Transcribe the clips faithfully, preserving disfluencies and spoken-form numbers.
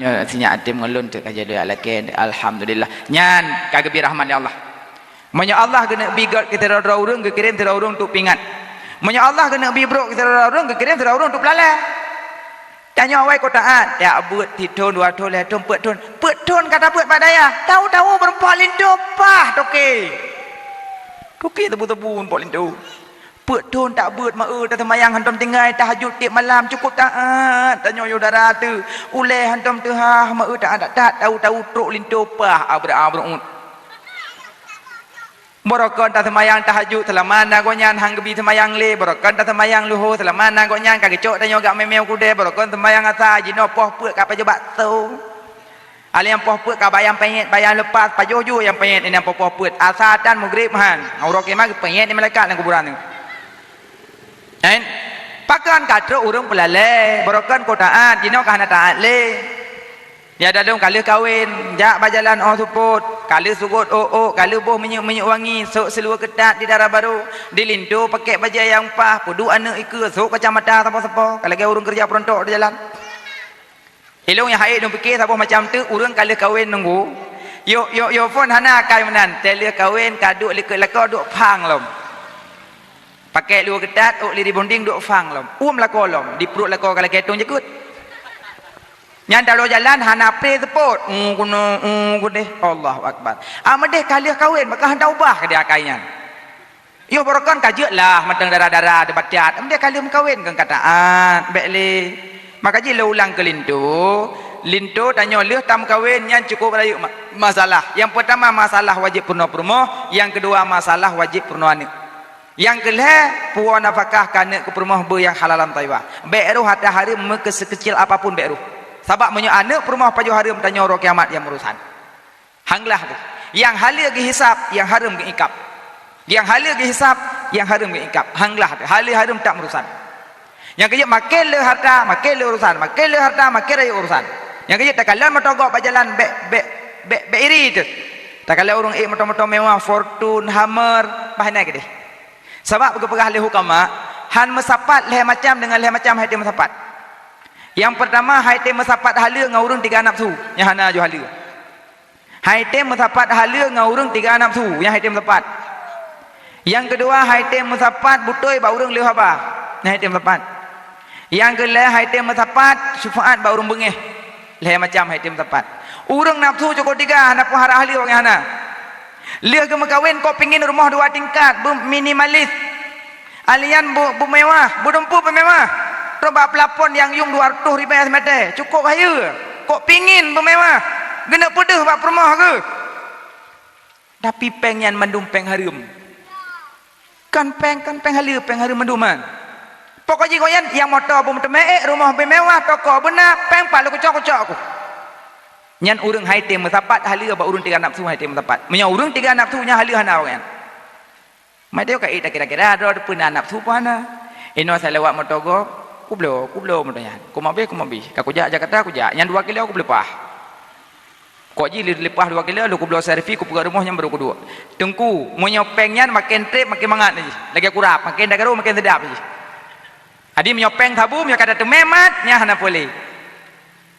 Eh, sinyak até ngon lôn teuk ka jadi lakée, alhamdulillah. Nyan ka geubri rahmat lé Allah. Meunyoe Allah geuneuk bi göt keu sidroe-droe ureuëng, geukirém sidroe ureuëng untuk pingat. Meunyoe Allah geuneuk bi brok keu sidroe-droe ureuëng, geukirém sidroe ureuëng untuk peulalée. Tanyoe awai ko taát, jak beuet sithon, dua thon, lhée thon, peuet thon. Peuet thon ka tabeuet bak dayah, tahu-tahu beureumpok linto paih toke. Toke tebu-tebu beureumpok linto. Peuet thon tabeuet meu-eu, taseumayang hantom tinggai, tahajud tieb malam, cukup taát. Tanyoe yôh dara teuh, ulée hantom teuhah, meu-eu taát that-that, tahu-tahu trok linto paih abreuet-abreuet. Barokon taseumayang tahajud seulama na gobnyan han geubi seumayang lé, barokon taseumayang luho seulama na gobnyan ka geucok tanyoe gak mé-mé u keudè, barokon seumayang asa jinoe poh peuet ka pajoh bakso. Alèh nyang poh peuet ka bayang panyét, bayang leupas, pajoh ju nyang panyét, nyang poh-poh peuet. Asa tan, Maghrib han. Uroe kiamat geupanyét lé malaikat lam kuburan nyoe. Kan? Pakon ka trok ureuëng peulalée, barokon ko taát, jinoe ka hana taát lé. Ya dalom ka lheueh kawen, jak bak jalan 'oh seupôt, ka lheueh seugot ôk-ôk, ka lheueh boh minyeuk-minyeuk wangi, sôk siluweue keutat di dara barô, di linto pakèk bajée nyang paih, peuduek aneuëk ikeue, sôk kacamata sapo-sapo, ka lagée ureuëng keureuja peuruntôk di jalan. Ilôn nyang hai lôn pike saboh macam teuk, ureuëng ka lheueh kawen nunggu. Yok, yok, yok phon hana akai meunan, teuh lheueh kawen ka duek likot lakoe duek phang lom. Pakèk luweue keutat, ôk liri bonding duek phang lom. Uem lakoe lom, di pruet lakoe ka lagée tông jeukeut. Nyan taloe jalan hana pré seupôt. Uh, keunoe, uh, keudeh. Allahu Akbar. Ah, meudeh ka lheueh kawen, maka hana ubah keudeh akai nyan. Yoh barokon ka jeuet lah, mantong dara-dara teuh bacat. Meudeh ka lheueh meukawen, kon ka taát, bék lé. Maka jih lôn ulang keu linto, linto tanyoe lheueh tameukawen nyan cukup rayeuk ma-, masalah. Nyang peurtama masalah wajéb peurunoe peurumoh, nyang keudua masalah wajéb peurunoe aneuëk. Nyang keulhée, puwoe nafakah keu aneuëk keu peurumoh beu nyang halalan thayyibah. Bék roh hareuem meukeuseukeukil apapun bék roh. Sabab meunyoe aneuëk peurumoh pajoh hareuem tanyoe uroe kiamat nyang meurusan. Han glah teuh. Nyang haleue geuhisab, nyang hareuem geuikab. Nyang haleue geuhisab, nyang hareuem geuikab. Han glah teuh. Haleue hareuem tak meurusan. Nyang keujeuet maken le hareuta, maken le urusan, maken le hareuta, maken rayeuk urusan. Nyang keujeuet takalon moto gob bak jalan bék, bék, bék, bék iri teuh. Takalon ureuëng ék moto-moto mewah, Fortuner, Hummer, bah inan keudeh. Sabab geupeugah lé hukama, han meusapat lhée macam deungon lhée macam hai tém meusapat. Nyang peurtama hai tém meusapat haleue ngon ureuëng tiga nafsu, nyang hana ju haleue. Hai tém meusapat haleue ngon ureuëng tiga nafsu, nyang hai tém meusapat. Nyang keudua hai tém meusapat beutôi bak ureuëng lheueh haba, nyang hai tém meusapat. Nyang keulhée hai tém meusapat syeufaat bak ureuëng beungéh, lhée macam hai tém meusapat. Ureuëng nafsu cukup tiga, hana peuhara haleue awaknyan hana. Lheueh geumeukawen kok pingin rumoh dua tingkat, beuminimalis. Alian bu-, beumewah, beudumpu beumewah. Trok bak plafon nyang yuem dua reutôh ribée seumeté, cukup hayeue. Kok pingin beumewah, geuneuk peudeuh bak peurumoh geuh. Tapi péng nyan mandum péng hareuem. Kon péng, kon péng haleue, péng hareuem mandum nyan. Pokok jih gobnyan, nyang moto beumeuteumé ék, rumoh beumewah, toko beuna, péng pat lôn kucok-kucok ku. Nyan ureuëng hai tém meusapat haleue bak ureuëng tiga nafsu hai tém meusapat. Meunyoe ureuëng tiga nafsu nyan haleue hana awaknyan. Mat teuh ka ék takira-kira droe peue na nafsu peue hana. Inoe salawat moto gob, kubloe, kubloe moto nyan. Kumoh beh, kumoh beh. Ka kujak Jakarta, kujak. Nyan dua kilo kubloe paih. Kok jih lé-, leupah dua kilo, lôn kubloe servis, kupeugöt rumoh nyan baru kuduek. Teungku, meunyoe péng nyan maken trép maken mangat jih. Lagée kurab, maken tagaro maken seudap jih. Jadi meunyoe péng sabu, meunyoe ka tateumé mat, nyan hana puléh.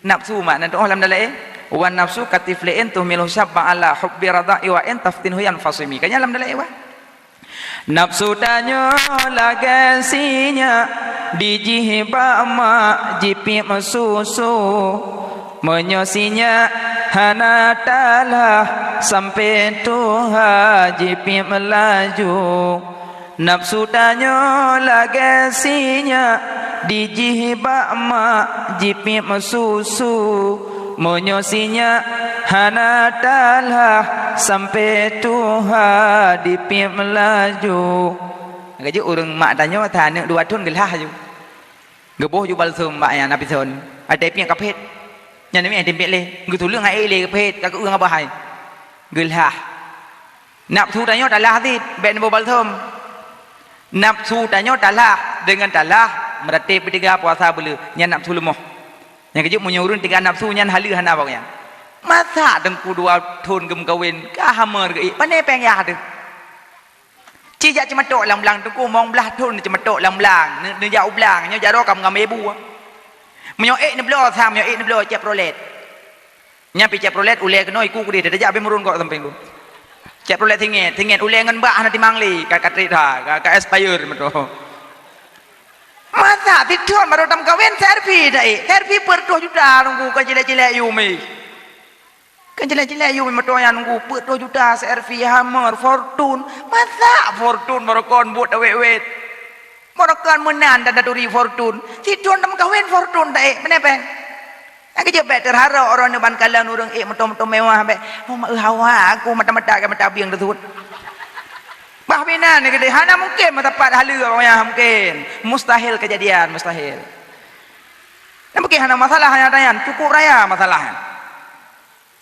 Nafsu makna teu'oh lam dalam, eh? Wan nafsu katiflin tuhmilu syabba ala hubbi rada'i wa in taftinhu yanfasimi. Kan nyan lam dalam, eh, wah? Nafsu tanyoe lagée sinyak dijih bak mak jipiep susu. Meunyoe sinyak hana talah sampai tuha jipiep laju. Nafsu tanyoe lagée sinyak dijih bak mak jipiep susu. Meunyoe sinyak hana talah sampai tuha dipiep laju. Lagée ureuëng mak tanyoe that aneuëk dua thon geulah ju. Geuboh ju balsam bak nyan, Nabi Son. Ada piep ka phét. Nyan mi ada piep lé. Geutuleueng ai lé phét ka keu ureuëng abah hai. Geulah. Nafsu tanyoe talah cit, bék neuboh balsam. Nafsu tanyoe talah, deungon talah, meuratéb beutiga puasa beuleu, nyan nafsu leumoh. Nyang keujeuet meunyoe ureuëng tiga nafsu nyan haleue hana bak nyan. Masa teungku dua thon geumeukawen, ka hamor geuék, pané péng yah teuh. Ci jak ceumatok lam blang teungku, mong blaih thon ceumatok lam blang, ne-, neujak u blang, nyoe jaroe ka meungamé bu. Meunyoe ék neubloe sam, nyoe ék neubloe Chevrolet. Nyan pih Chevrolet, ulèe keunoe iku keudéh, tajak habéh meuron kok sampéng tu. Chevrolet singet, singet, ulèe ngon bak hana timang lé, ka, ka trép that, ka, ka expire meuto. Masa sithon baru tameukawen, servis dah, eh. Servis peuet reutôh juta nunggu, kon cilek-cilek yum, eh. Kon cilek-cilek yum, moto nyan nunggu peuet reutôh juta, servis Hummer, Fortuner. Masa Fortuner baru kon buet dah wet-wet. Baru kon meunan dan taturi Fortuner. Sithon tameukawen Fortuner dah, eh. Meunan péng. Nyang keujeuet bèk teuharap uroe nyoe ban kalon ureueng ék moto-moto mewah bèk. Oh, mak, eh, hawa aku mata-mata ka mata bieng teusut. Bah binan ni keudéh, hana mungkin meusapat haleue awaknyan, mungkin. Mustahil kejadian, mustahil. Nyan mungkin hana masalah nyan, nyan cukup raya masalah nyan.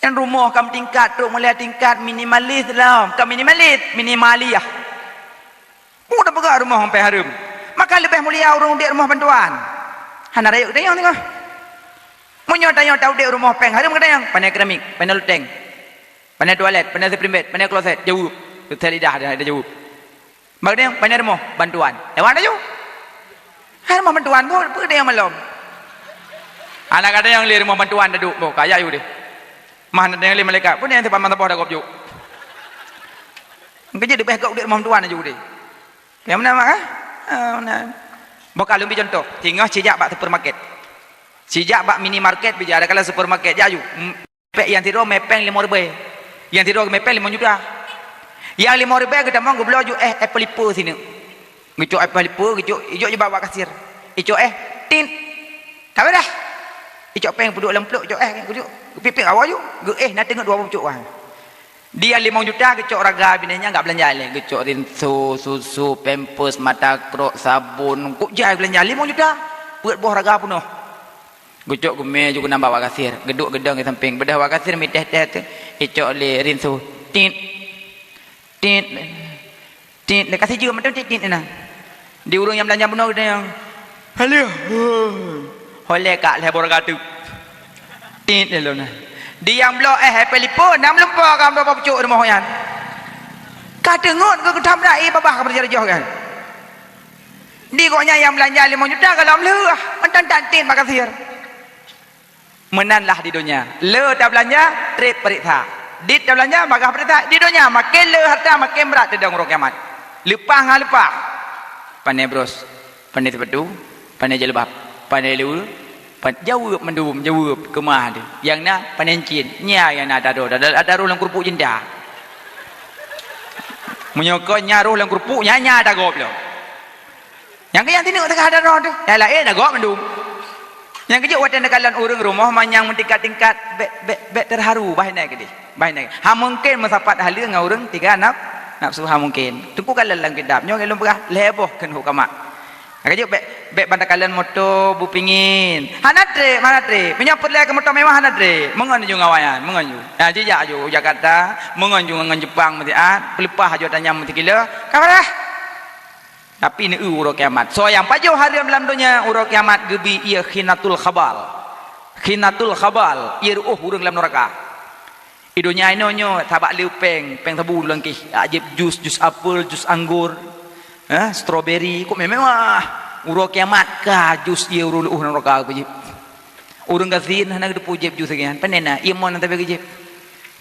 Nyan rumoh ka meutingkat, trok mulai tingkat minimalis lom, ka minimalis, minimaliyah. Mudah peugah rumoh sampai hareuem. Maka leubeh mulia ureueng udép rumoh bantuan. Hana rayeuk geutanyoe singoh. Meunyoe tanyoe ta udép rumoh péng hareuem geutanyoe, pane keramik, pane loteng, pane toilet, pane spring bed, pane kloset, jaweueb. Tutoe lidah dah, dah jaweueb. Bak geutanyoe, pane rumoh bantuan. Lewat laju. Hai rumoh bantuan, peue, peue geutanyoe malom? Hana geutanyoe lé rumoh bantuan taduek, boh, kaya yue deh. Mah na lé malaikat, peue nyang teupamah saboh dah gob juk. Keujeuet leubeh gob udép rumoh bantuan aju deh. Nyang meunan mak, eh? Ah, meunan. Boh ka lôn bri contoh, singoh sijak bak supermarket. Sijak bak minimarket bija, ada kala supermarket, jak aju. M-, pék nyang sidroe mé péng limong ribèe. Nyang sidroe mé péng limong juta. Nyang limong ribèe geutamong geubloe ju éh apple ipe sineuk. Geucok apple ipe, geucok, ijok ju bak, bak kasir. Icok éh, tit. Ka beureh. Icok péng peuduek lam pluek, icok éh, geucok. Geupiek-piek awai ju. Geuéh na teungeut dua ploh pucuk wah. Di nyang limong juta geucok raga binéh nyan gak beulanja lé. Geucok rinso, susu, pampers, mata krok, sabon. Kok jai beulanja limong juta. Peuet boh raga peunoh. Geucok geumé ju keunan bak, bak kasir. Geuduek geudong di sampéng. Beudah bak kasir mitéh-téh teuh. Icok lé rinso. Tit. Tit. Tit, lé ka sijeuem mantong tit-tit na. Di ureueng nyang beulanja bunoe geutanyoe. Haleue. Ho lé ka lhèe boh raga teuk. Tit lé lôn na. Di nyang bloe éh hai peulipo, na meulumpo ka dua boh pucuk rumoh nyan. Ka teungeut geutam rai babah ka beujaroh-jaroh kan. Di gobnyan nyang beulanja limong juta ka lom lheueh, mantong tit bak kasir. Meunan lah di donya. Le tabeulanja, trép peuriksa. Dit tabeulanja, bagaih peuriksa. Di donya, maken le harta, maken brat teudong uroe kiamat. Leupah ngon leupah. Pane bros, pane seupatu, pane jilbab, pane luweue, pan-, jaweueb mandum, jaweueb keumah teuh. Nyang na pane encin, nya nyang na taroh, taroh, taroh lam keurupuk cinta. Meunyoe kon nya roh lam keurupuk, nya, nya tagob lom. Nyang keu nyang tineuk teuka daroh teuh, nyang laén na gob mandum. Nyang keujeuet watèe neukalon ureueng rumoh manyang meutingkat-tingkat, bèk, bèk, bèk teuharu, bah inan keudéh. Bah inan. Ha mungken meusapat haleue ngon ureueng tiga naf-, nafsu, ha mungken. Teungku kalon lam kitab, nyoe lôn peugah lhèe boh kheun hukama. Nyang keujeuet bèk, bèk ban takalon moto beupingin. Hana trép, hana trép. Meunyoe peureulèe keu moto mewah hana trép. Meungon ju ngon awaknyan, meungon ju. Nah, jijak ju Jakarta, meungon ju ngon Jepang meusiat, peuleupah ju tanyam meusikilo. Ka parah. Tapi neueu uroe kiamat. Soe nyang pajoh hareuem lam donya, uroe kiamat geubri ié khinatul khabal. Khinatul khabal, ié ru'oh ureueng lam neuraka. Di donya inoe nyoe sabak le péng, péng sabu lam kéh, jak jieb jus, jus apel, jus anggur, eh, strawberry, kok mewah-mewah. Uroe kiamat ka jus ié ureueng ru'oh neuraka geujieb. Ureueng gasien hana geuteupeue jieb jus lagèe nyan. Pane na, ié mon nyang tabé geujieb.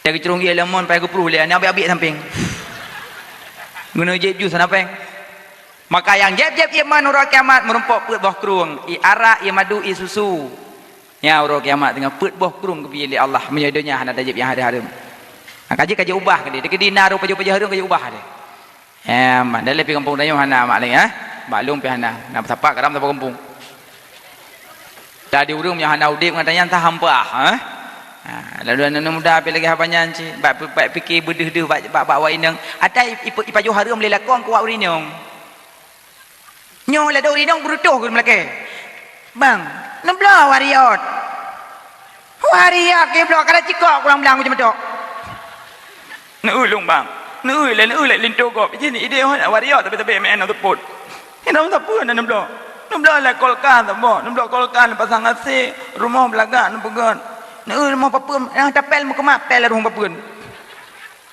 Tageucrông ié lam mon, pai geuprôh lé, na abiek-abiek sampéng. Geuneuk jieb jus hana péng. Maka nyang jieb-jieb ié mon uroe kiamat meurumpok peuet boh krueng, ié arak, ié madu, ié susu. Nyan uroe kiamat teungoh peuet boh krueng geubri lé Allah, meunyoe donya hana tajieb nyang hareuem-hareuem. Nah, ka jeuet, ka jeuet ubah keudéh. Teukeudi na roh pajoh-pajoh hareuem ka jeuet ubah deh. Em, dalé pih gampông tanyoe hana mak lé, eh? Bak lôn pih hana. Na sapat kadang saboh gampông. Tadi ureueng nyang hana udép ngon tanyan tahampah, eh? Ha, lalu aneuk muda pih lagèe haba nyan cit, bak, bak pike beudeuh-deuh bak, bak, bak wak inong. Ata i-, ipa-, ipajoh hareuem lé lakong keu wak ureueng inong. Nyoe ladôm ureueng inong beureutôh keu meulakèe. Bang, neubloe wariot. Wariot geubloe kada cikok kurang blang ujeuen meutok. Neueu lôn bang. Neueu lé, neueu lé linto gob. Ijih ni idéh oh, wariot tapi-tapi meu'en seupôt. Inong sapeue na neubloe. Neubloe lé kulkas saboh, neubloe kulkas neupasang AC, rumoh beulagak neupeugöt. Neueu rumoh papeuen, nyang tapel meukeumat pel rumoh papeuen.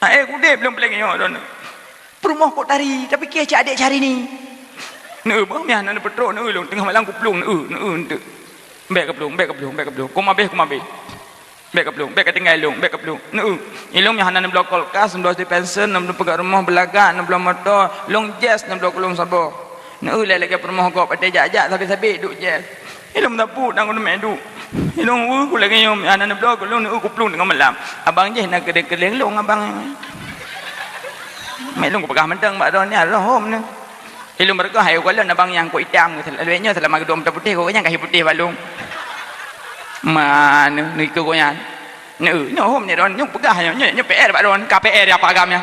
Aé udép lôn peuleng nyoe droeneuh. Peurumoh kok tari, tapi kié cit adék cari ni. Neueu bah miah na neupeutrok neueu lôn teungoh malam kuplueng neueu, neueu eunteuk. Bèk kaplueng, bèk kaplueng, bèk kaplueng. Koma beh, koma beh. Bèk kaplueng, bèk katinggai lôn, bèk kaplueng. Neu, ilôn nyang hana neubloe kulkas, neubloe dispenser, neubloe peugöt rumoh beulagak, neubloe moto, lôn jes neubloe keu lôn saboh. Neu, lé lagèe peurumoh gob até jak-jak sabe-sabe duek jes. Ilôn tapeubuet dan keuneuk duek. Ilôn weueh ku lagèe nyoe, hana neubloe keu lôn, neu kuplueng teungoh malam. Abang jih na keudéng-keudéng lôn abang. Mak lôn kupeugah mantong bak droeneuh, roh hom neu. Ilôn beureugoh hai ukalon abang nyang kok itam, lheueh nyoe seulama geudong mata putéh, kok nyan ka hi putéh bak lôn. Ma neu, neu ikeu gobnyan. Neu, nyoe hom nyoe droen, nyoe peugah nyoe, nyoe, nyoe P R bak droen, ka P R apa agam nyan.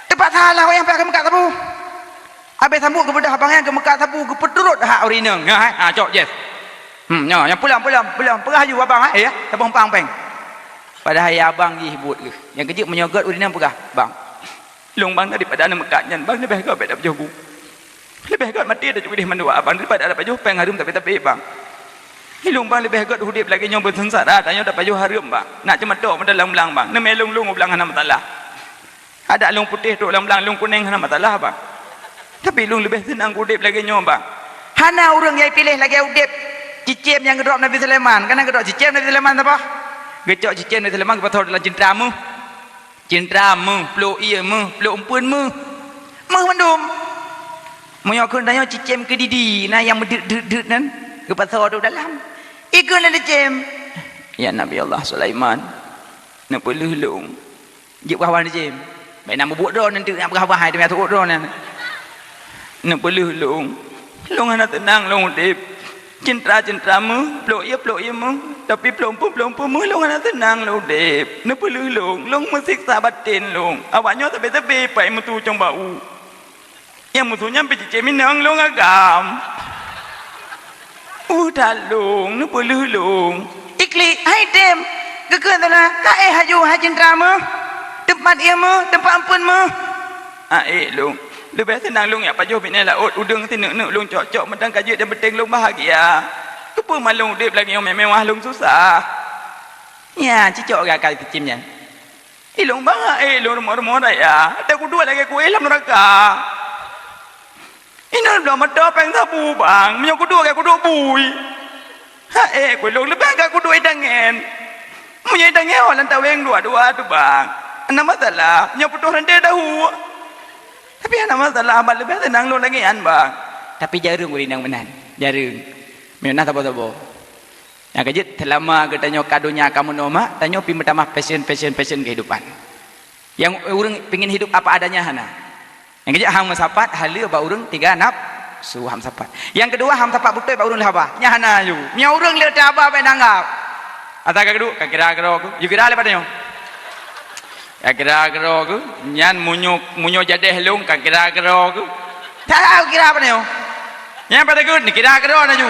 Teupaksa lah wayang payah geumeukat sabu. Abéh sambot geubeudôh abang nyan geumeukat sabu, geupeuturot hak ureueng inong. Nyoe hai, ha cok jes. Hmm, nyoe, nyoe pulang, pulang, pulang. Peugah aju abang, eh, ya, saboh pang péng. Padahai ya abang jih buet geuh. Nyang keujeuet meunyoe gèt ureueng inong peugah, "Bang, lôn bang daripada aneuk meukat nyan, bang leubeh gèt bèk tapajoh bu. Leubeh gèt maté tacukéh mandua abang daripada tapajoh péng hareuem tapi-tapi bang. Ilôn bang leubeh gèt udép lagèe nyoe beuseungsara, tanyoe tapajoh hareuem bang. Nak ceumatok meudalang blang bang. Neumè lôn-lôn u blang hana masalah." Adak lôn putéh trok lam blang, lôn kunéng hana masalah, bang. Tapi lôn leubeh seunang udép lagèe nyoe, bang. Hana ureueng nyang piléh lagèe udép cicém nyang geudrop Nabi Sulaiman. Kana geudrop cicém Nabi Sulaiman saboh? Geucok cicém Nabi Sulaiman geupasoe dalam cintra méuh. Cintra méuh, plôk ié méuh, plôk eumpeuen méuh. Méuh mandum. Meunyoe kheun tanyoe cicém keudidi, na nyang meudeuet-deuet-deuet nyan, geupasoe di dalam. Ikheun lé cicém, "Ya Nabi Allah Sulaiman, neupeuleueh lôn." Jeuet peugah haba neujem. Bèk na mubuet droe nanti, na peugah haba hai teuma teuôt droe nyan. Neupeuleueh lôn. Lôn hana teunang lôn udép. Cintra-cintra méuh, plôk ié, plôk ié méuh. Tapi plôk eumpeuen, plôk eumpeuen méuh lôn hana teunang lôn udép. Neupeuleueh lôn. Lôn meusiksa batén lôn. Awak nyoe sabe-sabe pai meusu cong bak u. Nyang meusu nyan pih cicém inong lôn agam. Uh, that lôn, neupeuleueh lôn. Iklik, hai tem. Geukheun teuma, ka éh haju hai cintra méuh. Teumpat ié méuh, teumpat eumpeuen méuh. Ah, ék lôn. Leubeh seunang lôn jak pajoh binéh laôt, udeueng sineuk-neuk lôn cok-cok mantong ka jeuet nyang penting lôn bahagia. Keupeue ma lôn udép lagèe nyoe meuwah lôn susah. Nyan, cicok geuh akai cicém nyan. Ilôn bang, eh, ilôn rumoh-rumoh raya. Até kuduek lagèe kuéh lam neuraka. Inong bloe meuto péng sabu, bang. Meunyoe kuduek lagèe kuduek bui. Ha, eh, ku ilôn leubeh gèt kuduek idangén. Meunyoe idangén, oh, lam taweng dua-dua tu, bang. Hana masalah. Nyoe putôh rante dahu. Tapi hana masalah, abang leubeh seunang lôn lagèe nyan, bang. Tapi jareueng ureueng inong meunan. Jareueng. Meunyoe na saboh-saboh. Nyang keujeuet, seulama geutanyoe ka donya ka meunoe mak, tanyoe pih meutamah passion, passion, passion kehidupan. Nyang ureueng pingin hidup apa adanya hana. Nyang keujeuet, han meusapat haleue bak ureueng tiga nafsu, han meusapat. Nyang keudua, han meusapat beutôi bak ureueng lheueh haba. Nyan hana ju. Meunyoe ureueng lheueh teuhaba bèk neuanggap. Ata ka keuduek, ka kira keudroe keuh. Ju kira lé patanyoe. Ka kira keudroe keuh. Nyan meunyoe, meunyoe jadeh lôn, ka kira keudroe keuh. Tahu kira patanyoe. Nyan pada keuh, kira keudroe na ju.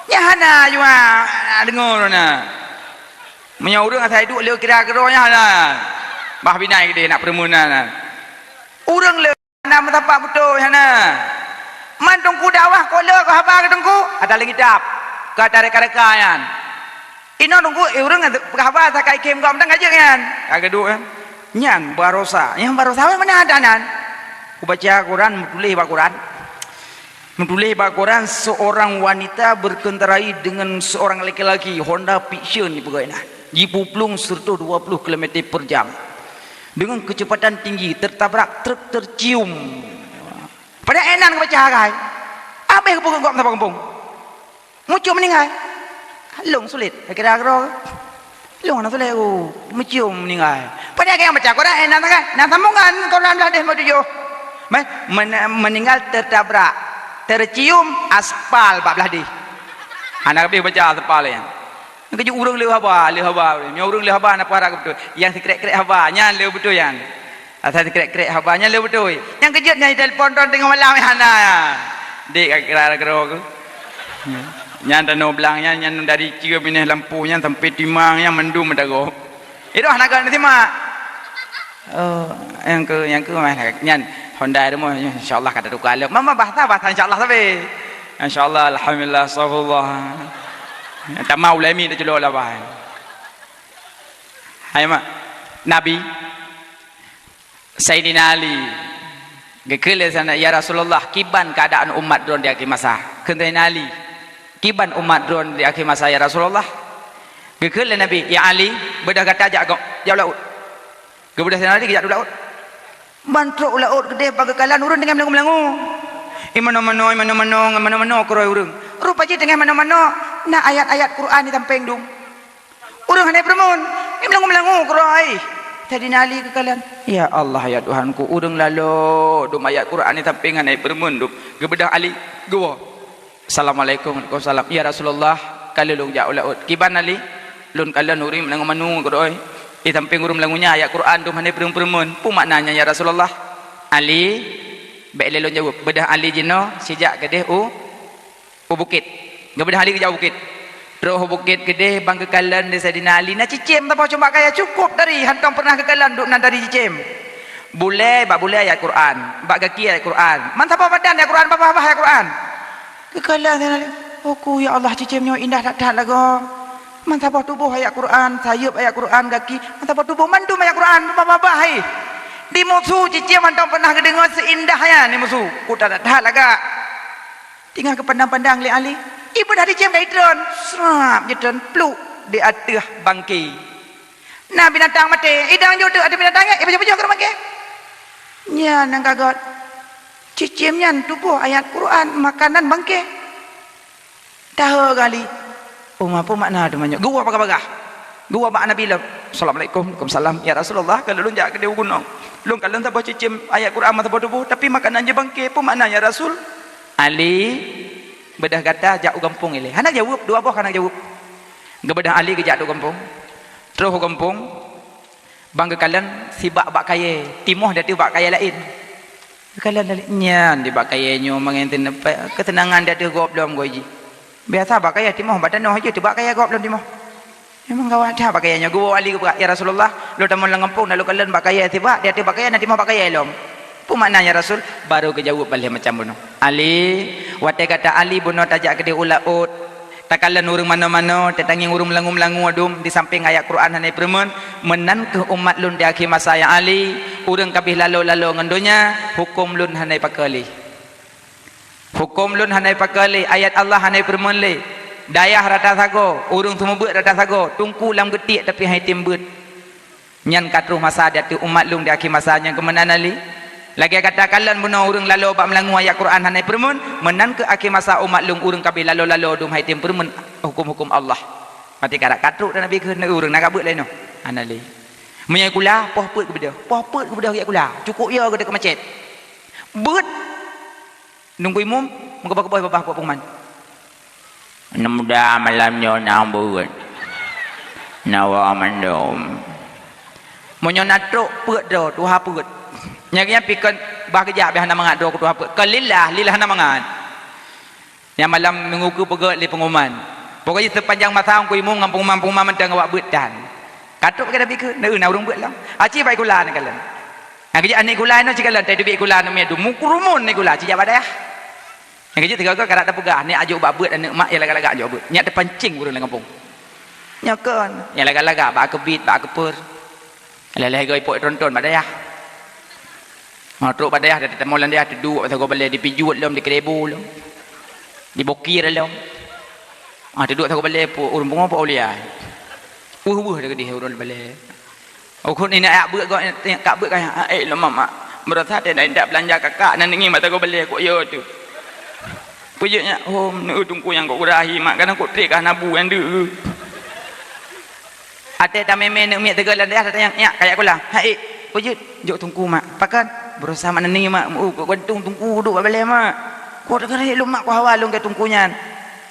Nyan hana ju, ha, deungoe na. Meunyoe ureueng asai duek lé kira keudroe nyan hana. Bah binai keudeh nak peureumeun na. Ureueng lé hana meusapat beutôi hana. Man teungku dakwah ko lé keu haba keu teungku, ata lé kitab. Keu ata reka-reka nyan. Inoe teungku, eh, ureueng peugah haba sakai khem gom dan ka jeuet nyan. Ka geuduek nyan. Nyan barosa. Nyan barosa wéh meunan ata nan. Kubaca Quran, meutuléh bak Quran. Meutuléh bak Quran, seorang wanita berkendarai dengan seorang laki-laki, Honda Vision jipeugah na. Jipuplueng seratus dua puluh kilometer per jam. Dengan kecepatan tinggi, tertabrak truk tercium. Padahai ék nan geubaca hagai. Abéh geupeugah gop saboh gampông. Mucom meuninggai. Lôn sulet, kira keudroe. Lôn hana sulet, oh, mucom meuninggai. Padahai nyang baca Quran, eh, na sagai, na sambungan Quran blah deh meutujoh. Meh, men-, meninggal tertabrak, tercium aspal bak blah deh. Hana habéh baca aspal nyan. Keujeuet ureueng lé haba, lé haba. Nyoe ureueng lé haba na peue harab beutôi. Nyang sikrek-krek haba, nyan lé beutôi nyan. Asai sikrek-krek haba nyan lé beutôi. Nyang keujeuet nyan telepon droe teungoh malam hana. Dek ka kira keudroe keuh. Nyan tanoh blang nyan, nyan dari Cue binéh lampôh nyan sampai Timang nyan mandum meudagoe. Iroh hana geuh simak. Oh, nyang keu, nyang keu mah nyan Honda rumoh, insya-Allah ka tatuka lom. Mama bahasa, bahasa insya-Allah sabe. Insya-Allah, alhamdulillah, astagfirullah. Tama ulama dah jelo lah bah. Hai mak. Nabi Saidina Ali geukheun lé sanak, "Ya Rasulullah, kiban keuadaan umat droen di akhé masa?" Kheun Saidina Ali, "Kiban umat droen di akhé masa, ya Rasulullah?" Geukheun lé Nabi, "Ya Ali, beudôh gata jak gok, jak u laôt." Geubeudôh Saidina Ali geujak u laôt. Ban trok u laôt keudeh bak geukalon ureuëng teungoh meulangô-meulangô. "I manoe-manoe, i manoe-manoe, ngon manoe-manoe keudroe ureuëng. Rupa jih teungoh manoe-manoe na ayat-ayat Quran di sampéng dum. Ureuëng hana peureumeun, i meulangô-meulangô keudroe." Saidina Ali geukalon, "Ya Allah, ya Tuhanku, ureuëng lalo dum ayat Quran di sampéng hana peureumeun dum." Geubeudôh Ali, geuwoe. "Assalamualaikum." "Waalaikumsalam." "Ya Rasulullah, ka lôn jak u laôt." "Kiban Ali?" "Lôn kalon ureuëng meulangô-manoe keudroe. Di sampéng ureuëng meulangô nyan ayat Quran dum hana peureumeun-peureumeun. Peue makna nyan ya Rasulullah?" "Ali, bék lé lôn jaweueb." Beudôh Ali jinoe sijak keudeh u, u bukét. Geubeudôh Ali geujak u bukét. Troh u bukét keudeh ban geukalon lé Saidina Ali na cicém saboh cuma kaya cukôp dari hantom peureunah geukalon dum nan dari cicém. Bulée, bak bulée ayat Quran, bak gaki ayat Quran. Man saboh badan ayat Quran, babah-babah ayat Quran. Geukalon, "Oku ya Allah, cicém nyoe indah that-that lagoe. Man saboh tuboh ayat Quran, sayeuep ayat Quran, gaki, man saboh tuboh mandum ayat Quran, babah-babah hai. Di musu cicém hantom peureunah geudeungoe seuindah nyan di musu. Ku that-that lagak." Teungoh geupandang-pandang lé Ali, ié beudôh cicém ka itreun, srap jitreun pluk di ateueh bangke. Na binatang maté, idang jeuet ateueh binatang nyan, ipajoh-pajoh keu bangke. Nyan nyang ka göt. Cicém nyan tuboh ayat Quran, makanan bangke. Tahe gali. "Oh, ma peue makna teuma nyoe?" Geuwoe bagah-bagah. Geuwoe bak Nabi lom. "Assalamualaikum." "Waalaikumsalam." "Ya Rasulullah, ka lôn jak keudeh u gunong, lôn kalon saboh cicém ayat Quran meusaboh tuboh, tapi makanan jih bangke. Peue makna ya Rasul?" "Ali, beudôh gata jak u gampông ilée." Hana jaweueb, dua boh hana jaweueb. Geubeudôh Ali geujak u gampông. Troh u gampông, ban geukalon sibak bak kayée, timoh di ateueh bak kayée laén. Geukalon lé, "Nyan di bak kayée nyoe mangat keuteunangan di ateueh gob lom goe jih. Biasa bak kayée timoh bak tanoh jih, teuh bak kayée gob lom timoh. Memang gawat that bak kayée nyoe." Geuwoe Ali geubeurak, "Ya Rasulullah, lôn tamong lam gampông, na lôn kalon bak kayée sibak, di ateueh bak kayée na timoh bak kayée lom. Peue makna ya Rasul?" Baru geujaweueb bak lhée macam bunoe. Ali, watée gata Ali bunoe tajak keudeh u laôt, takalon ureuëng manoe-manoe, tatangieng ureuëng meulangô-meulangô dum di sampéng ayat Quran hana peureumeun, meunan kheueh umat lôn di akhé masa ya Ali, ureuëng ka abéh lalo-lalo ngon donya, huköm lôn hana ipakeue lé. Huköm lôn hana ipakeue lé, ayat Allah hana ipeureumeun lé. Dayah rata sagoe, ureuëng seumeubeuet rata sagoe, teungku lam geutiek tapi han item beuet. Nyan ka troh masa di ateueh umat lôn di akhé masa nyang keumeunan Ali. Lagée gata kalon bunoe ureuëng lalo bak meulangô ayat Quran hana ipeureumeun, meunan kheueh akhé masa umat lôn ureuëng ka abéh lalo-lalo dum han item peureumeun huköm-huköm Allah. Maté karak ka trok dan Nabi kheun ureuëng na ka beuet laén nyoe. Hana lé. Meunyoe kula, poh peuet geubeudôh. Poh peuet geubeudôh gét kula. Cukôp yo geudeuk macet. Beuet. Nunggu imum, meukeubah-keubah babah pok pengumuman. Aneuk muda malam nyoe na beuet. Na wa mandum. Meunyoe na trok peuet droe, tuha peuet. Nyang nyan pi kon bah geujak beh hana mangat droe keu tuha peuet. Kon lillah, lillah hana mangat. Nyang malam minggu keu peugöt lé pengumuman. Pokoknya sepanjang masa Teungku Imum ngon pengumuman-pengumuman mantong awak beuet tan. Ka trok bagi Nabi kheun, na ureuëng beuet lom. Aci bai kula ni kalon. Nyang kejak aneuk kula inoe ci kalon, tai teubiet kula aneuk miet dum. Meukeureumun aneuk kula, ci jak bak dayah. Nyang kejak tiga ka karak tapeugah, aneuk ajok bak beuet aneuk mak nyang lagak-lagak jok beuet. Nyak teupancing ureuëng lam gampông. Nyoe kon, nyang lagak-lagak bak keubit, bak keupeur. Lheueh-lheueh goe ipok tronton bak dayah. Ha, trok bak dayah, tatamong lam dayah, teuduek bak sagoe balée, dipijuet lom, dikeureubu lom. Dibokir lom. Ha, teuduek sagoe balée, pok ureuëng pungo, pok aulia. Weueh-weueh teukeudeh ureuëng balée. Ukhon ini ayak beuet goe, ka beuet kaya, "Eh, lom mak, mak. Meurasa teuh dak beulanja kakak, na neungieng mata goe balée kok yo teuh." Peujeuet nyak, "Oh, neu teungku nyang kok gurahi, mak, kadang kok trek ka hana bu nyang deuh." Até tamé-mé neuk miet teuga lam dayah, tatanyong, "Nyak, kajak kula?" "Hai, peujeuet?" "Jok teungku, mak." "Pakon?" "Beurasa mak neungieng, mak. Meu kok gantung teungku duek bak balée, mak." "Kok teuga lom, mak, kok hawa lôn keu teungku nyan."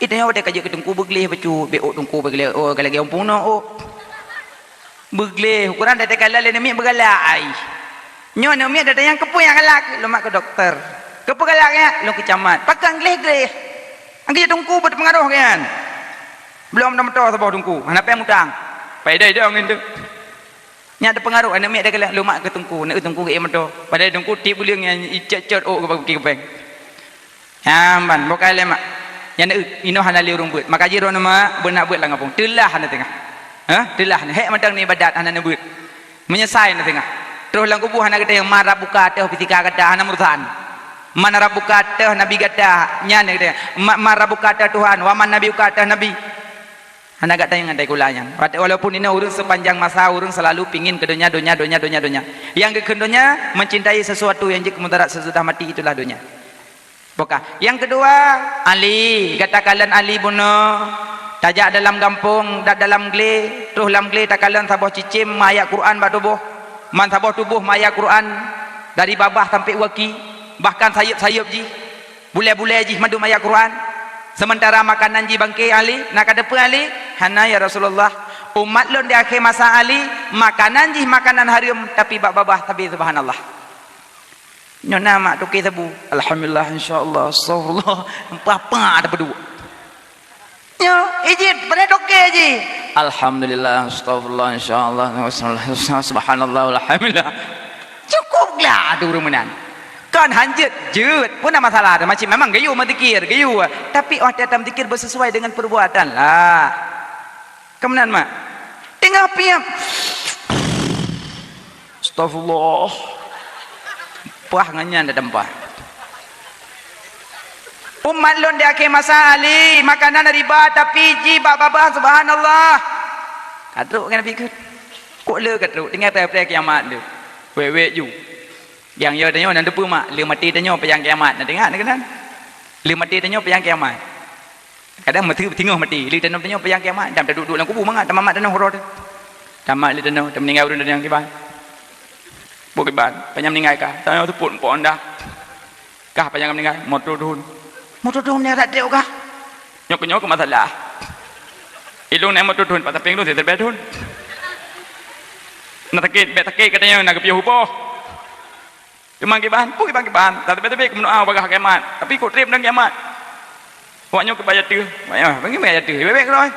Ih, tanyoe watée ka jeuet keu teungku beugleh bacut, beu ôk teungku beugleh, oh, ka lagée umpung noe ôk. Beugleh, ukoran teuka lé neuk miet beugalak ai. Nyoe neuk miet tanyong keupeue nyang galak, lôn mat keu dokto. Keupeue galak nyan? Lôn keu camat. Pakon gleh-gleh? Angki teungku beuet peungaroh nyan. Belom na meutoe saboh teungku, hana péng utang. Pai dai dong nyan tu. Nyan teupeungaroh aneuk miet teuka lé lôn mat keu teungku, neuk teungku geuék meutoe. Padahai teungku tiep buleuen nyan icot-cot ôk keu bak keupeue. Nyan ban, bukai lé mak. Nyan inoe hana lé ureuëng beuet. Maka jih droeneuh mak, beunak beuet lam gampông. Teulah hana teungoh. Hah? Teulah hana. Hék mantong ibadat hana neubeuet. Meunyeusai na teungoh. Troh lam kubu hana geutanyong, "Man rabbuka?" Teuh fisika gata hana meurusan. "Man rabbuka?" Teuh nabi gata. Nyan geutanyong, "Ma-, man rabbuka?" Teuh Tuhan. "Wa man nabiyuka?" Teuh nabi. Hana gata nyang gata kula nyan. Walaupun inoe ureuëng sepanjang masa ureuëng selalu pingin keu donya, donya, donya, donya, donya. Nyang geukheun donya, mencintai sesuatu nyang jeuet keu mudarat sesudah mati, itulah donya. Bukah. Nyang keudua, Ali. Gata kalon Ali bunoe. Tajak dalam gampông, dat dalam glé, troh lam glé takalon saboh cicém meuayat Quran bak tuboh. Man saboh tuboh meuayat Quran dari babah sampai u gaki, bahkan sayeup-sayeup jih. Bulée-bulée jih mandum ayat Quran. Sementara makanan jih bangke Ali, na ka teupeu Ali? Hana ya Rasulullah. Umat lôn di akhé masa Ali, makanan jih makanan hareuem, tapi bak babah sabe subhanallah. Nyoe na mak tuke sabu. Alhamdulillah, insyaallah, astagfirullah. Empat-empat ada berdua. Nyoe, ijit, pada toke jih. Alhamdulillah, astagfirullah, insyaallah, subhanallah, alhamdulillah. Cukup lah tu ureuëng meunan. Kan hanjeuet, jeuet. Pun ada masalah, ada macam memang geuyue meuzikir, geuyue. Tapi watée tam zikir bersesuai dengan perbuatan lah. Keumenan mak. Tengah piep. Astagfirullah. Pah ngon nyan dah dempah. Umat lôn di akhé masa Ali, makanan riba tapi ji bak babah, subhanallah. Ka trok kan Nabi kheun. Kok le ka trok, tinggai preh-preh kiamat le. Wék-wék ju. Nyang yo tanyoe nan teupeu mak, le maté tanyoe payang kiamat. Na teuingat na keunan? Le maté tanyoe payang kiamat. Kadang meuteungoh maté, le tanyoe tanyoe payang kiamat, dan taduek-duek lam kubu mangat, tamamat tanyoe uroe teuh. Tamat le tanyoe, teumeuninggai ureuëng tanyoe kiban. Buk kiban, panyang meuninggai ka, tanyoe teupot po anda. Kah panyang meuninggai, moto thon. Moto thon nyang dak teu kah? Nyoe keu nyoe keu masalah. Ilong naik moto thon, pat sampeng tu, siteubeh thon. Na sakét, bèk sakét katanya na geupiôh uboh. Teuma kiban, peue kiban-kiban, tateubiet-teubiet keu meudoa bagaih kiamat, tapi kok trép dan kiamat. Awak nyoe keu baya teuh, baya, bagi baya teuh, bèk-bèk keudroe.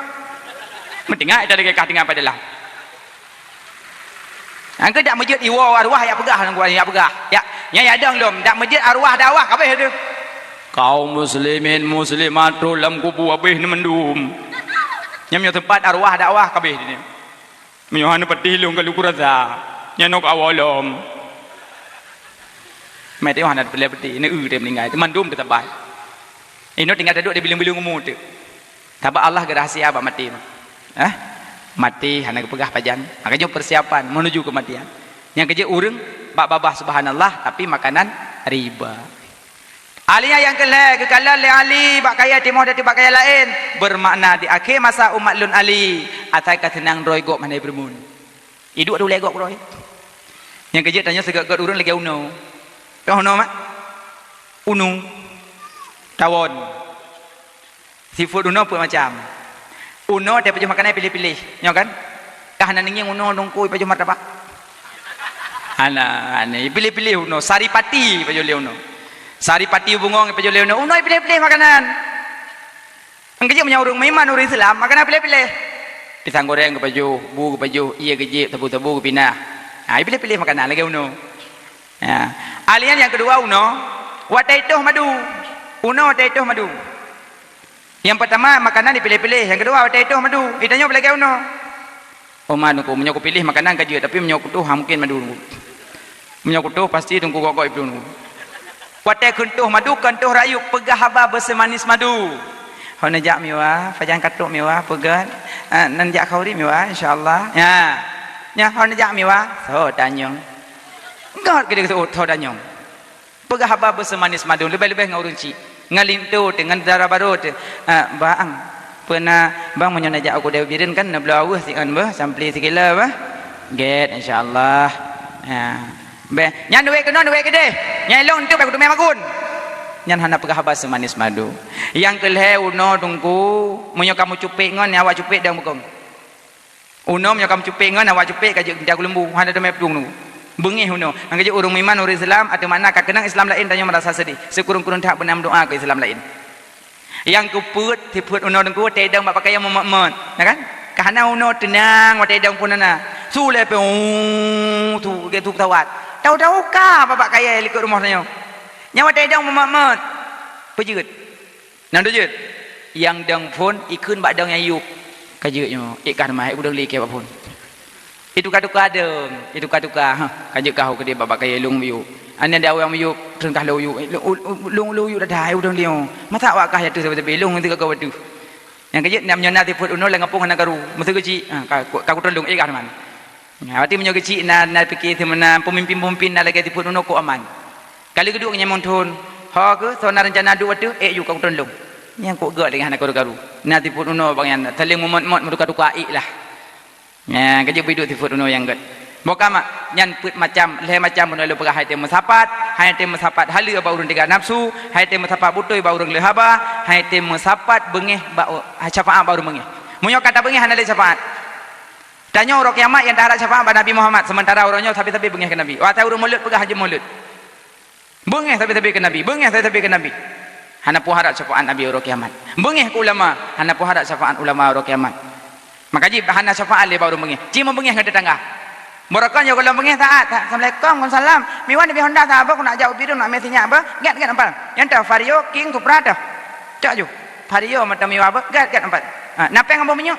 Meutinggai ita lagèe kah tinggai pada lam. Angkeu dak meujeuet iwoe arwah yak peugah lam Quran yak peugah. Yak, nya yak dong lom, dak meujeuet arwah dakwah kabeh teuh. Kaum muslimin muslimat troh lam kubu abéh neumandum. Nyam nyoe teumpat arwah dakwah kabeh di ni. Meunyoe hana patéh lôn ka lôn kurasa, nyan ka awai lom. Meuteumèe hana teupeuleueh patéh, neu-eu teuh meuninggai, teuma dum teusabai. Inoe tinggai taduek di bileueng-bileueng umu teuh. Sabab Allah geurahsia bak maté mah. Eh? Maté hana geupeugah pajan. Makajih persiapan menuju kematian. Nyang keujeuet ureueng bak babah subhanallah, tapi makanan riba. Ahli nyang keu lhèe geukalon lé Ali bak kayèe timoh dan bak kayèe laén, beumakna di akhé masa umat lôn Ali, asai ka seunang droe gob hana jipeureumeun. Iduek di ulèe gob droe. Nyang keujeuet tanyoe sigoe-goe ureueng lagèe unoe. Teuh unoe mak? Unoe. Tawon. Sifeuet unoe peuet macam. Unoe teuh pajoh makanan piléh-piléh, nyoe kan? Kah hana neungieng unoe lungkui pajoh martabak? Hana, hana. Piléh-piléh unoe, saripati pajoh lé unoe. Saripati bungong pajoh lé unoe. Unoe piléh-piléh makanan. Nyang keujeuet meunyoe ureueng meuiman, ureueng Islam, makanan piléh-piléh. Pisang goreng geupajoh, bu geupajoh, ie geujép, sabu-sabu geupinah. Ha, piléh-piléh makanan lagèe unoe. Ya. Ahli nyang keudua unoe, watèe itoh madu. Unoe watèe itoh madu. Nyang peutama makanan dipiléh-piléh, nyang keudua watèe itoh madu. Itanyoe beulagèe unoe. Oma Teungku, meunyoe kupiléh makanan ka jeuet, tapi meunyoe kutoh, ha, mungken madu Teungku. Meunyoe kutoh, pasti Teungku gok-gok iplueng Teungku. Watèe kheun toh madu, kheun toh rayeuk, peugah haba beuseumanis madu. Hana jak miwa, pajan ka trok miwa, peugöt. Ah, nan jak khauri miwa, insya Allah. Ya. Nya, hana jak miwa, so tanyong. Göt keu dia so tanyong. Peugah haba beuseumanis madu, leubeh-leubeh ngon ureueng chik. Ngon linto teuh, ngon dara barô teuh. Ah, bang, peue na, bang, meunyoe neujak u keudè Bireuen kan, neubloe aweueh siôn beuh, sampli sikilo beuh. Gèt, insya Allah. Ya. Bèh, nyan duek keunoe, duek keudeh. Nyan ilong enteuk bèk kuteumèe magun. Nyan hana peugah haba seumanis madu. Nyang keu lhèe unoe Teungku, meunyoe kamoe cupet ngon, nyan awak cupet dong beukong. Unoe meunyoe kamoe cupet ngon, awak cupet ka jeuet keu lembu, hana teumèe peudong Teungku. Beungèh unoe. Nyang ka jeuet ureueng meuiman, ureueng Islam, ateueh makna ka keunong Islam laén, tanyoe meurasa seudeh. Sikureueng-kureueng that beuna meudoa keu Islam laén. Nyang keupeuet, sifeuet unoe Teungku, watèe idong bak peukayan meumot-mot. Na kan? Ka hana unoe teunang, watèe idong phôn hana. Su lé peuet, uu, su, lagèe su peusawat. Tahu-tahu ka bak peukayan likot rumoh tanyoe. Nyan watèe idong meumot-mot. Peue jeuet? Nyan jeuet. Nyang dong phôn, ikheun bak dong nyang yub. Ka jeuet nyoe, ék ka teuma, ék udong lé kèe bak phôn. Ituka-tuka dong, ituka-tuka. Ha, ka jeuet kah u keudè bak, bak kayèe lôn miyueb. Aneuk di awak miyueb, treun kah lôn yub. Lôn, lôn, lôn yub dah, hai udong lé nyoe. Masa awak kah ateueh sabe-sabe, lôn teuka ka ateueh. Nyang keujeuet, na meunyoe na sifeuet unoe lam gampông hana karu, meusti geuchik, ha, ka, ka kuteulông, eh, ka aman. Ha, berarti meunyoe geuchik na, na pike teuma na peumimpin-peumimpin na lagèe sifeuet unoe, kok aman. Ka lheueh geuduek ngon nyang meuthon, ho keuh, soe na reuncana duek ateueh, eh, ju ka kuteulông. Nyang kok gèt lagèe hana karu-karu. Na sifeuet unoe bang nyan, saléng meumot-mot, meutuka-tuka ék lah. Nyan, ka jeuet beuduek sifeuet unoe nyang gèt. Boh ka mak, nyan peuet macam, lhèe macam bunoe lôn peugah, hai tém meusapat, hai tém meusapat haleue bak ureueng teuga nafsu, hai tém meusapat beutôi bak ureueng le haba, hai tém meusapat beungèh bak u-, syafaat bak ureueng beungèh. Meunyoe ka tabeungèh hana lé syafaat. Tanyoe uroe kiamat nyang taharap syafaat bak Nabi Muhammad, seumeuntara uroe nyoe sabe-sabe beungèh keu Nabi. Watèe ureueng mulod peugah jeuet mulod. Beungèh sabe-sabe keu Nabi, beungèh sabe-sabe keu Nabi. Hana peue harap syafaat Nabi uroe kiamat. Beungèh keu ulama, hana peue harap syafaat ulama uroe kiamat. Maka jih hana syafaat lé bak ureueng beungèh. Ci meubeungèh ngon teutangga. Barokon nyoe gohlom beungèh taát, "Assalamualaikum, waalaikumsalam. Miwan Nabi Honda saboh, keuneuk jak u Bireuen, nak mè sinyak beuh, gèt, gèt ampal. Nyang teuh Vario, King, Supra teuh. Cok ju. Vario mantong miwa beuh, gèt, gèt ampal. Ha, na pèng boh minyeuk?"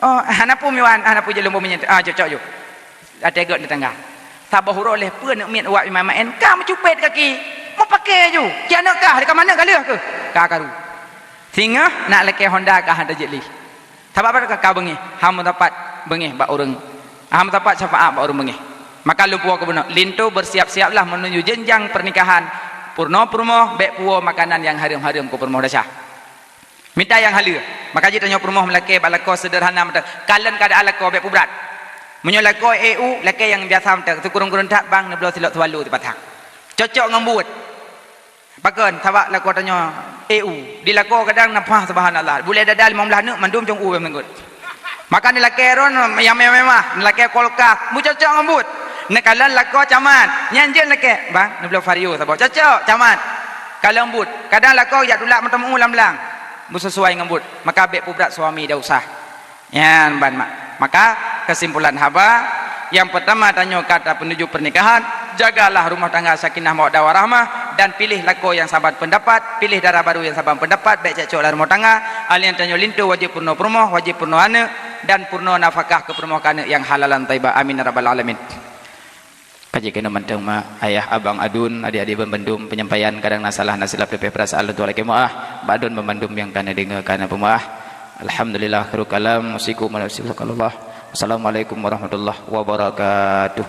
"Oh, hana peue miwan, hana peue, jeuet lôn boh minyeuk." "Ah, cok, cok ju." Watèe gèt teutangga. Saboh uroe lhèe peue neuk miet uwak iman maén, ka meucupet kaki. Meupaké ju. Ci aneuk kah, di ka maneuk ka lheueh keuh. Ka karu. Singoh nak lakèe Honda ka hana jeuet lé. Sabab apa ka, ka beungèh, hana meusapat beungèh bak ureueng. Hana meusapat syafaat bak ureueng beungèh. Maka lôn puwoe keu bunoe, linto bersiap-siaplah menuju jenjang pernikahan. Peurunoe peurumoh, bèk puwoe makanan nyang hareuem-hareuem keu peurumoh desya. Mita nyang haleue. Maka jih tanyoe peurumoh meulakèe bak lakoe seudeurhana mantong. Kalon keuadaan lakoe bèk peubrat. Meunyoe lakoe ék u, lakèe nyang biasa mantong, sikureueng-kureueng that bang neubloe silop swallow sipasang. Cocok ngon buet. Pakon? Sabab lakoe tanyoe ék u. Di lakoe kadang na paih, subhanallah. Bulèe dada limong blaih aneuk mandum cong u bèe meunanggut. Maka neulakèe drone nyang mewah-mewah, neulakèe kulkas, meucocok ngon buet. Neukalon lakoe camat, nyan jeuet lakèe, "Bang, neubloe Vario saboh." Cocok, camat. Kalon buet. Kadang lakoe jak tulak meuteumèe lam blang. Beuseusuai ngon buet. Maka bèk peubrat suami, dak usah. Nyan ban mak. Maka, kesimpulan haba, nyang peutama tanyoe ka tapeunuju pernikahan, jagalah rumah tangga sakinah mawaddah warahmah, dan piléh lakoe nyang saban peundapat, piléh dara barô nyang saban peundapat, bèk cekcok lam rumoh tangga. Alèh nyan tanyoe linto wajéb peurunoe peurumoh, wajéb peurunoe aneuk, dan peurunoe nafakah keu peurumoh keu aneuk nyang halalan thaibah. Amin ya rabbal alamin. Ka jeuet keunoe mantong mak, ayah, abang, aduen, adik-adik ban bandum, penyampaian kadang na salah na silap, leubeh peurasaan lôn tuan lakèe meu'ah. Bak droen ban bandum nyang ka neudeungoe ka neupeumaaf. Alhamdulillah, khairul kalam, usikum wa nafsi bi taqwallah. Wassalamualaikum warahmatullahi wabarakatuh.